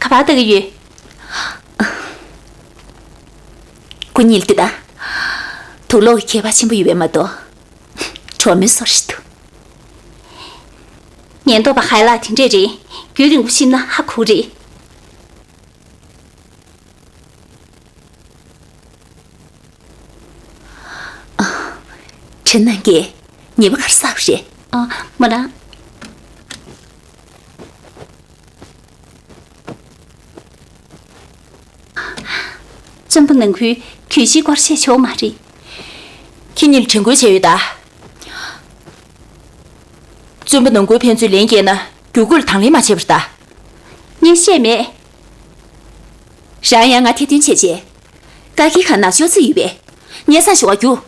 ག་པར་ལྟ་གི་ཡོད། སྐུ་ཉིད་ལྟོས་དང་། དུག་ལོག་གི་ཁྱད་པར་ཆེན་པོ་ཡོད་པས་མ་གཏོགས། གྲོགས་མོའི་བཟོ་ཞིག་འདུག་ཉེན་རྟོག་པ་ཧའེ་ལགས་དེ་འདྲས་རེད། རྒྱུན་རིང་པོ་ཕྱིན་ན་ཧ་གོ་རེད། ཁྲིན་ནན་གྱིས་ཉེས་པ་ག་རེ་བསགས་པ་རེད། ཨ། མོ་རང་། བཙོན་པ་ནང་ཁུལ་གྱོད་གཞིའི་སྐོར་བཤད་ཆོག་མ་རེད། ཁྱེད་གཉིས་ལ་དྲན་སྐུལ་བྱས་ཡོད་ད། བཙོན་པ་ནང་ཁུལ་ཕན་ཚུན་ལན་བསྐྱལ་ན་བརྒྱུད་སྐུལ་དང་ལེན་མ་བྱས་པར་ད། ངས་བཤད་མེད། རང་ཡང་ང་ཐེར་འདོན་བྱས་རྗེས། བཀའ་སྒེར་ཁང་ནང་ཅོག་ཙེ་ཡོད་པས། ངས་སང་ཞོགས་པ་རྒྱུགས།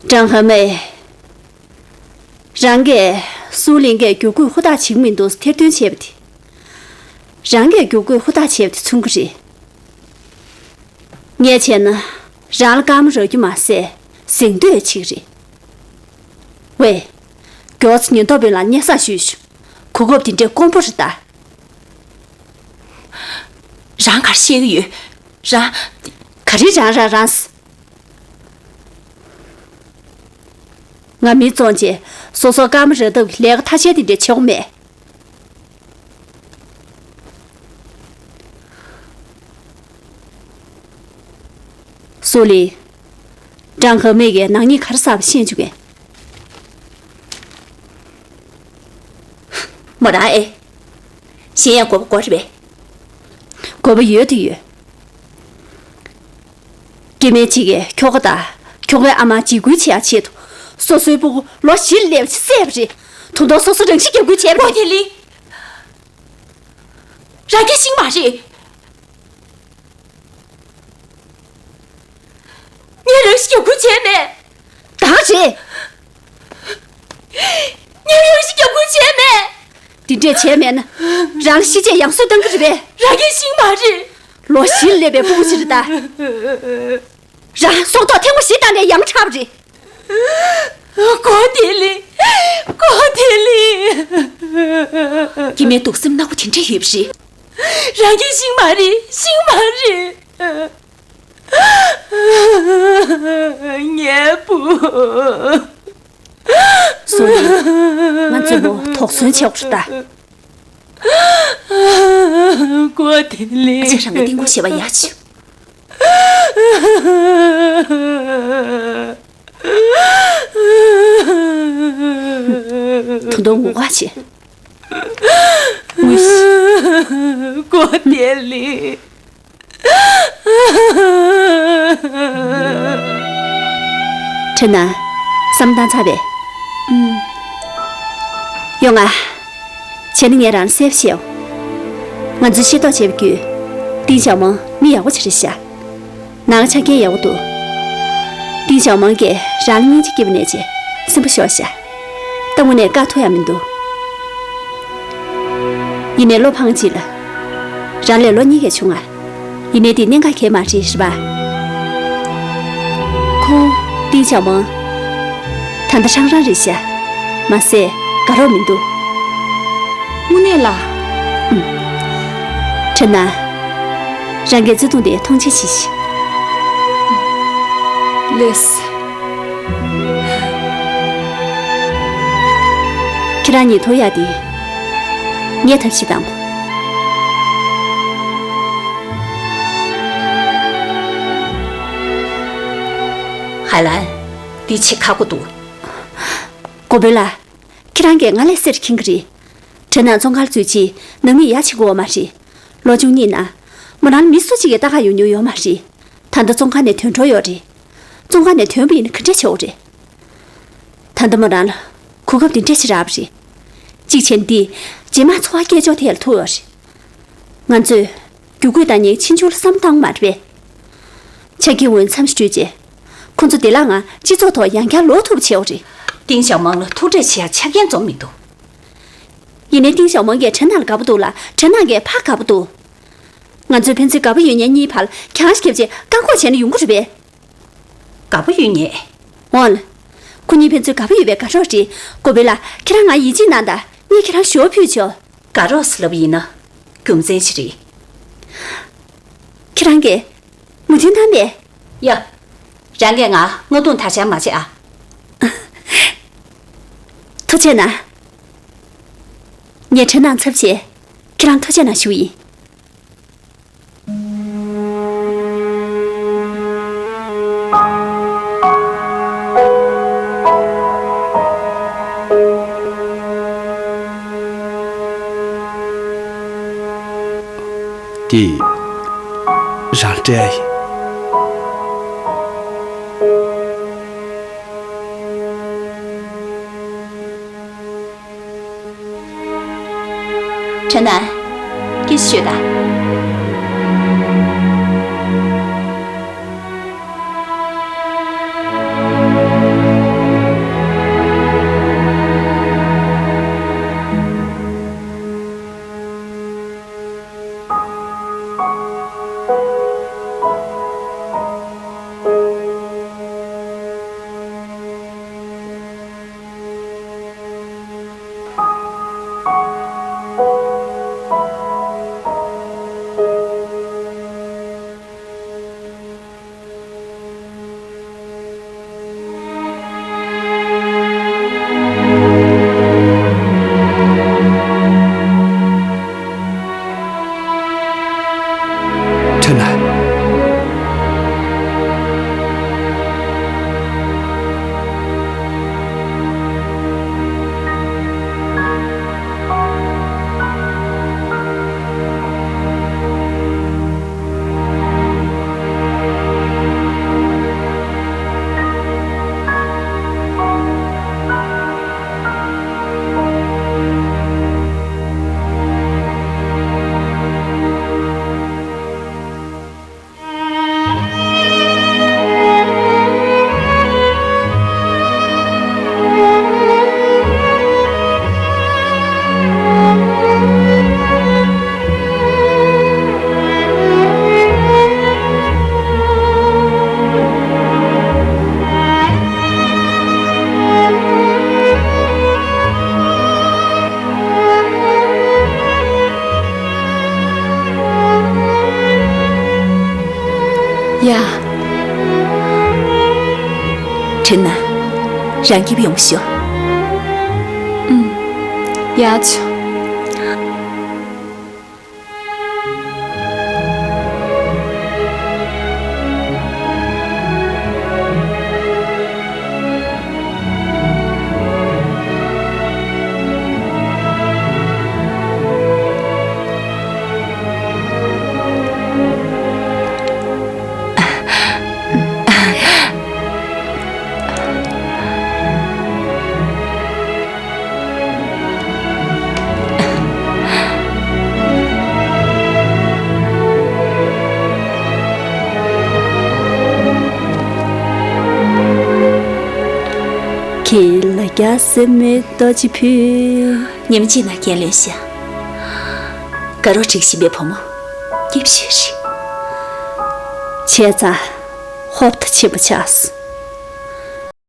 ཀྲང་ཧ་མེ། རང་གིས་སུའུ་ལིང་གིས་བརྒྱུད་སྐུལ་ཧུར་ཐག་བྱེད་ཀྱི་མི་འདུག་ཟེར་ཐེར་འདོན་བྱས་པ་དེ། རང་གིས་བརྒྱུད་སྐུལ་ཧུར་ཐག་བྱས་པ་དེ་མཚོན་གྱི་རེད། ངས་བྱས་ན་རང་ལ་སྐར་མ་རག་རྒྱུ་མ་ཟད་གཟེངས་བསྟོད་བྱེད་ཀྱི་རེད། ཝེ། མགྱོགས་ཙམ་ཉེན་རྟོག་པའི་ལ་སྙན་སེང་ཞུས་ཤོག་གོ་སྐབས་དེ་འདྲའི་དཀོན་པོ་རེད་ད། རང་ག་རེ་བཤད་ཀྱི་ཡོད། རང་། ག་རེ་རང་རང་རང་། ང་མི་བཙོང་བྱས་སོ་སོ་སྐར་མ་རེ་ལྟབ་ཀྱི་ལས་ཀ་ཐ་ཤལ་དེ་འདྲ་བྱེད་དགོས་མེད། སུ་ལི། ཀྲང་ཧེ་མེ་གིས་ནག་ཉེས་ག་རེ་བསགས་པ་ཤེས་བཅུག་གས། མོ་རང་ཨེ། གཞན་ཡང་དགོས་པ་དགོས་རེད་པས། དགོས་པ་ཡོད་དུ་ཡོད། སྐྱེ་དམན་གཅིག་གིས་ཁྱོ་ག་དང་ཁྱོ་གའི་ཨ་མ་འཇིགས་སྐུལ་བྱེད་ཡག་ཆེད་དུ་སོ་སོའི་སྤུ་གུ་ལོ་བཞི་ལ་སླེབས་པ་ཞིག་བསད་པ་རེད། དོན་དག་སོ་སོ་རང་ཤི་རྒྱག་ཁུལ་བྱས་པ་རེད། ཀོ་ཐེ་ལི། རང་གིས་ཤེས་མ་རེད། ངས་རང་ཤི་རྒྱག་ཁུལ་བྱས་མེད། བདག་རེད། ངས་རང་ཤི་རྒྱག་ཁུལ་བྱས་མེད། འདི་འདྲས་བྱས་མེད་ན། རང་ལ་ཤི་ཆད་ཡང་གསོད་གཏང་གི་རེད་པས། རང་གིས་ཤེས་མ་རེད། ལོ་བཞི་ལ་སླེབས་པའི་སྤུ་གུ་ཅིག་རེད་ད། རང་སྲོག་ཐོག་ཐེངས་མ་བཞི་བཏང་ནས་ཡང་ཁྲབ་རེད། ཀོ་ཐེ་ལི། ཀོ་ཐེ་ལི། སྐྱེ་དམན་སྡུག་སེམས་ནག་པོ་དེ་འདྲས་ཡོད་པ་རེད། རང་གིས་ཤེས་མ་རེད། ཤེས་མ་རེད། ངའི་བུ། སོ་ཡི། ང་བཙུན་མོ་དོགས་ཟོན་བྱེད་དགོས་རེད་ད། ཀོ་ཐེ་ལི། ཁྱེད་རང་གི་སྟེང་སྐུ་ཞེས་པ་ཡག་ཆེ། ད་དུང་ངུ་ག་བྱེད། ངུས། ཀོ་ཐེ་ལི། ཁྲེན་ན། བསམ་བཏང་ཚར་བས། ཨུམ། ཡོང་ང་། བྱས་ན་ངས་རང་ལ་གསལ་པོ་བཤད་འོ། ང་ཚོས་ཤེས་རྟོགས་བྱས་པ་བརྒྱུད། ཏིན་ཞའོ་མང་མི་ཡག་པོ་ཅིག་རེད་ཤག་ནང་ཆ་རྐྱེན་ཡག་པོ་འདུག་ཏིན་ཞའོ་མང་གིས་རང་ལ་སྙིང་རྗེ་སྐྱེས་པ་ནས་བྱས་སེམས་པ་ཤོར་ཤག་ད་དངོས་གནས་བཀག་ཐུབ་ཡག་མི་འདུག་ཡིན་ནའི་བློ་ཕངས་ཅིག་ལ། རང་ལས་ལོ་གཉིས་ཀྱང་ཆུང་ང་། ཡིན་ནའི་འདི་གནད་འགག་གང་ཡང་མ་རེད། རེད་པ། ཁོང་། ཏིན་ཞའོ་མང་། ད་ལྟ་ཧྲང་ཧྲང་རེད་ཤག་མ་ཟད་དགའ་རོགས་མི་འདུག་དངོས་གནས་ལ། ཨུམ། ཁྲེན་ན། རང་གིས་བརྩེ་དུང་དེ་མཐོང་ཆེན་བྱེད་ཤིག་ལགས་སེ། ཁྱེད་རང་གཉིས་ཐུག་ཡག་དེ། ངས་ཐབས་ཤེས་དང་། ཧའེ་ལན། འདི་བྱེད་ཁག་པོ་འདུག་གོ་བོན་ལགས། ཁྱེད་རང་གིས་ང་ལས་གསེར་འཁྱེར་གྱི་རེད། ཁྲེན་ནང་བཙོན་ཁང་ལ་འཛུལ་རྗེས་ནང་མི་ཡ་བྱེད་དགོས་པ་མ་རེད། ལོ་བཅུ་གཉིས་ནང་། མོ་རང་ལ་མི་སུ་གཅིག་གིས་ལྟ་ག་ཡོང་མྱོང་ཡོད་མ་རེད། ད་ལྟ་བཙོན་ཁང་ནས་ཐོན་འགྲོ་ཡོད་རེད། བཙོན་ཁང་ནས་ཐོན་པ་ཡིན་ན་ག་འདྲས་བྱེད་དགོས་རེད། ད་ལྟ་མོ་རང་ལ་གོ་སྐབས་འདི་འདྲས་ཤིག་རག་པ་རེད། གཅིག་བྱས་ན་འདི་རྗེས་མ་འཚོ་བ་སྐྱེལ་ཕྱོགས་ཐད་ལ་ཐུག་ཡོད་རེད། ང་ཚོས་རྒྱུ་རྐུན་བཏང་མཁན་ཕྱིན་ཆོག་ལ་བསམ་བཏང་མ་རེད་པས། ཆ་རྐྱེན་འོས་འཚམ་ཞིག་སྤྲོད་རྗེས། ཁོ་ཚོ་བདེ་བླག་ངང་སྤྱི་ཚོགས་ཐོག་ཡང་བསྐྱར་ལོག་ཐུབ་པ་བྱེད་དགོས་རེད། ཏིང་ཞའོ་མང་ལ་ཐུག་འཕྲད་བྱེད་ཡ་ཆ་རྐྱེན་འཛོམས་མི་འདུག་ཡིན་ནའི་ཏིང་ཞའོ་མང་གིས་ཁྲེན་ནང་ལ་དགའ་པོ་འདུག་ལ་ཁྲེན་ནང་གིས་ཕར་དགའ་པོ་འདུག་ང་ཚོས་ཕན་ཚུན་དགའ་པོ་ཡོད་མཁན་གཉིས་བར་ལ་གྱང་ཞིག་བརྒྱབ་རྗེས་བཀག་འགོག་བྱས་ན་ཡོང་གི་རེད་པས། དགའ་པོ་ཡོད་མཁན། འོང་ལ། ཁོ་གཉིས་ཕན་ཚུན་དགའ་པོ་ཡོད་པའི་དགའ་རོགས་རེད། གོ་བོན་ལགས། ཁྱེད་རང་ང་ཡིད་ཆེས་གནང་དང་། ངས་ཁྱེད་རང་ཞུ་བ་ཕུལ་ཆོག་དགའ་རོགས་ཟེར་ལབ་པ་ཡིན་ན། རྒྱུ་མཚན་ཞིག་རེད། ཁྱེད་རང་གིས་མོས་མཐུན་གནང་པས། ཡ། རང་གིས་ང་རྔ་རྡུང་དར་འཕྱར་མ་བྱེད་ཨ། ཐུགས་རྗེ་གནང་། ངས་ཁྲེན་ནང་ཚབ་བྱས་ཁྱེད་རང་ཐུགས་རྗེ་གནང་ཞུ་ཡིན། འདི་རང་སྤྲད་ཡིན། ཁྲེན་ནན། སྐད་ཆ་ཤོད་དང་། དེ་ན། རང་སྐྱིབས་ཡོང་ཤོག་ཨུམ། ཡག་བྱུང་། ཁྱེད་ལ་རྒྱ་སེ་མོའི་ལྟོ་ཅི་ཕུལ། ཉིན་གཅིག་ན་རྒན་ལོན་ཤག་དགའ་རོགས་སྒྲིག་བཞིན་པའི་བུ་མོ། སྐྱིད་ཤོས་རེད། བྱས་ཙང་། ཧོབ་ཏུ་ཕྱིན་པ་ཆགས།